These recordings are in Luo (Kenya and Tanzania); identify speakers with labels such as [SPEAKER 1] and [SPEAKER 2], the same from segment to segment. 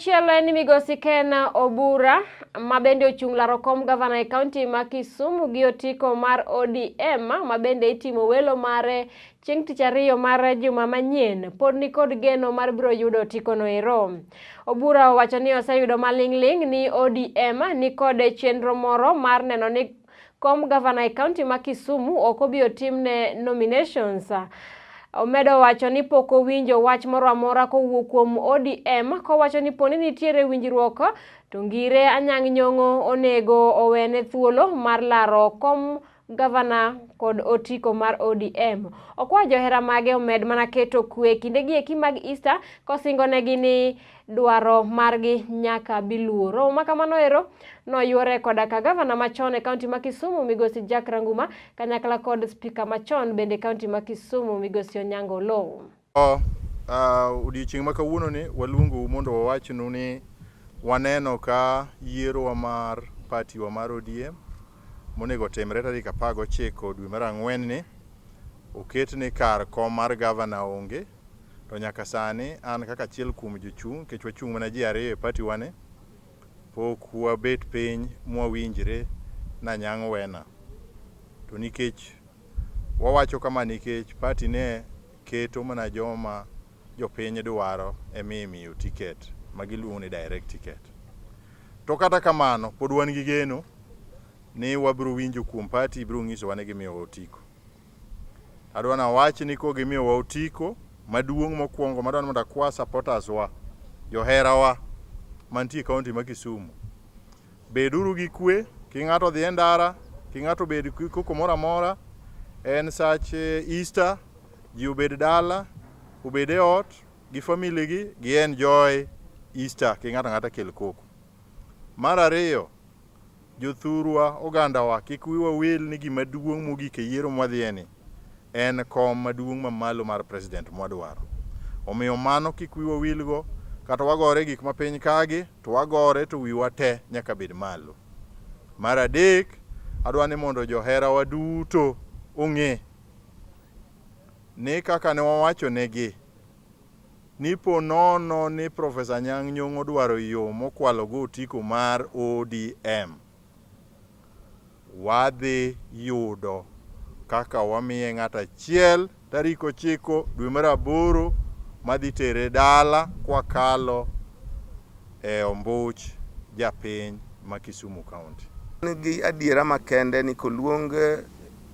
[SPEAKER 1] machielo en ni migosi Ken Obura ma bende ochung' laro kom gavana e kaunti ma Kisumu gi otiko mar ODM ma bende itimo welo mare chieng' tich ariyo mar juma manyien pod nikod geno mar biro yudo otikono ero. Obura owacho ni oseyudo maling'ling' ni ODM nikod chenro moro mar neno ni kom gavana e kaunti ma Kisumu ok obi otimne nominations. Omedo wacho ni pok owinjo wach moro amora kowuok kuom ODM kowacho ni poni nitiere winjruok to Ngire Anyang' Nyong'o onego owene thuolo mar laro kom gavana kod otiko mar ODM. Okwayo johera mage omed mana keto kwe kindegi eki mag Easter kosingonegi ni dwaro margi nyaka bi luor. Romo ma kamano ero noyuore koda ka gavana machon e kaunti ma Kisumu migosi Jack Ranguma kanyakla kod spika machon bende e kaunti ma Kisumu migosi Onyango Oloo.
[SPEAKER 2] Odiochieng' ma kawuono ni waluongou mondo wawachnu ni waneno ka yierowa mar party wa mar ODM monego otimre tarik 19 dwe mar ang'wen ni oket ni kar kom mar gavana onge to nyaka sani an kaka achiel kuom jochung' nikech wachung' mana ji ariyo e party wa ni pok wabet piny mwawinjre nanyang' wena to nikech wawacho kama nikech party ne keto mana joma jopiny dwaro ema imiyo ticket ma giluongo ni direct ticket. To kata kamano pod wan gi geno ni wabiro winjo kuom party biro nyisowa ni gimiyowa otiko. Adwa nawach ni kogimiyowa otiko maduong' mokwongo madwa ni mondo akwa supporters wa, joherawa mantie e kaunti ma Kisumu. Beduru gi kwe, ki ng'ato odhi e ndara, ki ng'ato obed koko moro amora, en sach Easter, ji obed dala, obed e ot gi family gi, gi enjoy Easter ki ng'ato ang'ata kel koko. Mar ariyo, jothurwa ogandawa kik wiwa wil ni gima duong' mogik e yiero mwadhiye ni en kom maduong' mamalo mar president mwadwaro. Omiyo mano kik wiwa wilgo kata wagore gik mapiny kagi to wagore to wiwa te nyaka bed malo. Mar adek, adwa ni mondo joherawa duto ong'e ni kaka ne wawacho negi ni po nono ni Professor Anyang' Nyong'o dwaro yo mokwalo go otiko mar ODM, wadhi yudo kaka wamiye ng'ato achiel tarik 9 dwe mar aboro madhi tere dala kwakalo e ombuch japiny ma Kisumu County.
[SPEAKER 3] Gi adiera makende ni koluong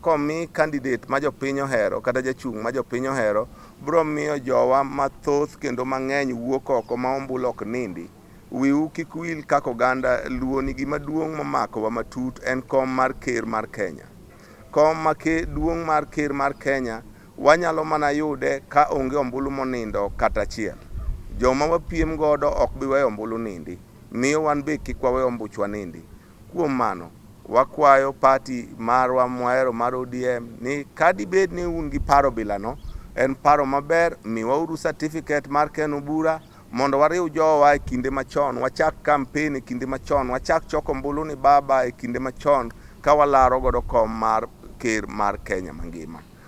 [SPEAKER 3] komi candidate ma jopiny ohero kata jachung' ma jopiny ohero biro miyo jowa mathoth kendo mang'eny wuok oko ma ombulu ok nindi. Wiu kik wil kaka oganda luo ni gima duong' momakowa matut en kom mar ker mar Kenya. Kom ma duong' mar ker mar Kenya wanyalo mana yude ka onge ombulu monindo kata achiel. Joma wapiem godo ok bi weyo ombulu nindi, miyo wan be kik wawe ombuchwa nindi. Kuom mano, wakwayo party marwa mwahero mar ODM ni kadibed ni un gi paro bilano, en paro maber, miwauru certificate mar Ken Obura mondo wariw jowa e kinde machon, wachak campaign e kinde machon, wachak choko ombulu ni baba e kinde machon ka walaro godo kom mar ker mar Kenya mangima.